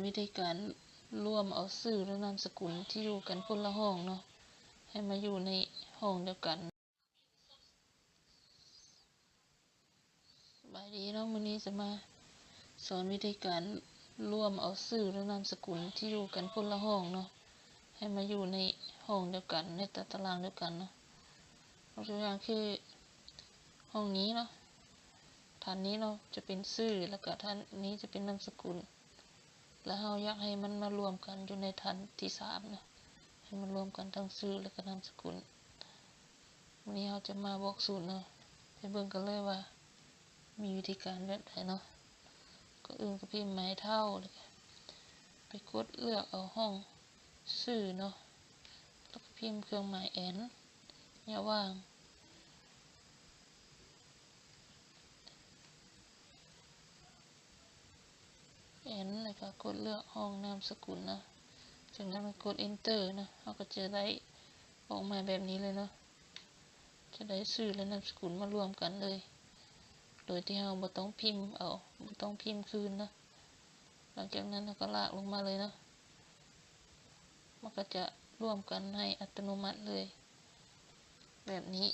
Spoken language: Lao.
ວິທີການລວມເອົາຊື່ ແລະ ນາມສະກຸນທີ່ຢູ່ກັນຄົນລະຫ້ອງເນາະ ໃຫ້ມາຢູ່ໃນຫ້ອງດຽວກັນ. ສະບາຍດີເນາະ, ມື້ນີ້ຈະມາສອນວິທີການລວມເອົາຊື່ ແລະ ນາມສະກຸນທີ່ຢູ່ກັນຄົນລະຫ້ອງເນາະ ໃຫ້ມາຢູ່ໃນຫ້ອງດຽວກັນ ໃນຕາຕະລາງດຽວກັນເນາະ. ຍົກຕົວຢ່າງຄືຫ້ອງນີ້ເນາະ, ທ່ານນີ້ເນາະຈະເປັນຊື່ ແລ້ວກະທ່ານນີ້ຈະເປັນນາມສະກຸນ ແລ້ວເຮົາຢາກໃຫ້ມັນມາລວມກັນຢູ່ໃນທ່ານທີສາມເນາະ, ໃຫ້ມັນລວມກັນທັງຊື່ ແລ້ວກະນາມສະກຸນ. ມື້ນີ້ເຮົາຈະມາບອກສູດເນາະ, ໄປເບິ່ງກັນເລີຍວ່າມີວິທີການແບບໃດເນາະ. ກ່ອນອື່ນກໍພິມໝາຍເທົ່າ ແລ້ວກະໄປກົດເລືອກເອົາຫ້ອງຊື່ເນາະ, ແລ້ວກໍພິມເຄື່ອງໝາຍແອນ ຢ່າວ່າງ ແອນ ແລ້ວກໍກົດເລືອກຫ້ອງນາມສະກຸນເນາະ, ຈາກນັ້ນກໍກົດເອັນເຕີເນາະ, ເຮົາກໍຈະໄດ້ອອກມາແບບນີ້ເລີຍເນາະ, ຈະໄດ້ຊື່ ແລະ ນາມສະກຸນມາລວມກັນເລີຍ ໂດຍທີ່ເຮົາບໍ່ຕ້ອງພິມເອົາ ບໍ່ຕ້ອງພິມຄືນເນາະ. ຫຼັງຈາກນັ້ນເຮົາກໍລາກລົງມາເລີຍເນາະ, ມັນກໍຈະລວມກັນໃຫ້ອັດຕະໂນມັດເລີຍ ແບບນີ້.